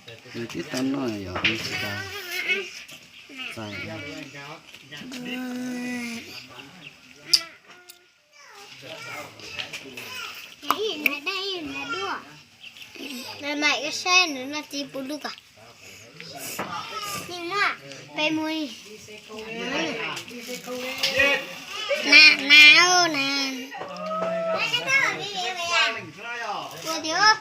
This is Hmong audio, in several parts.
Nws twb tau noj yom, nws tsis tau txais. Maj mam saib nws noj txiv puv lug kom. Peb mus. Na, na, na. Ua tiag.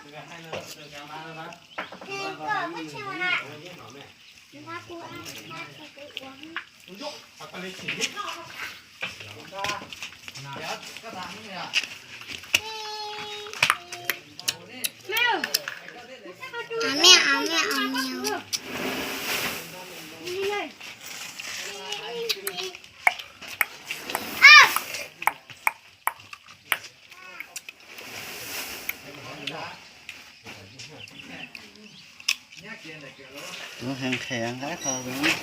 Amiab, amiab, amiab. Tus heev qhes nqa qhov tus.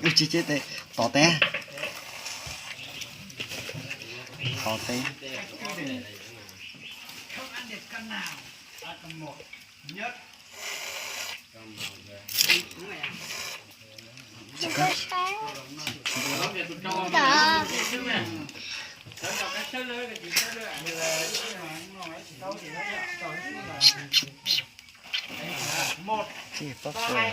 Ub, tsis, tsis, tes, tom tes. Tom tes. Tsis pab pua.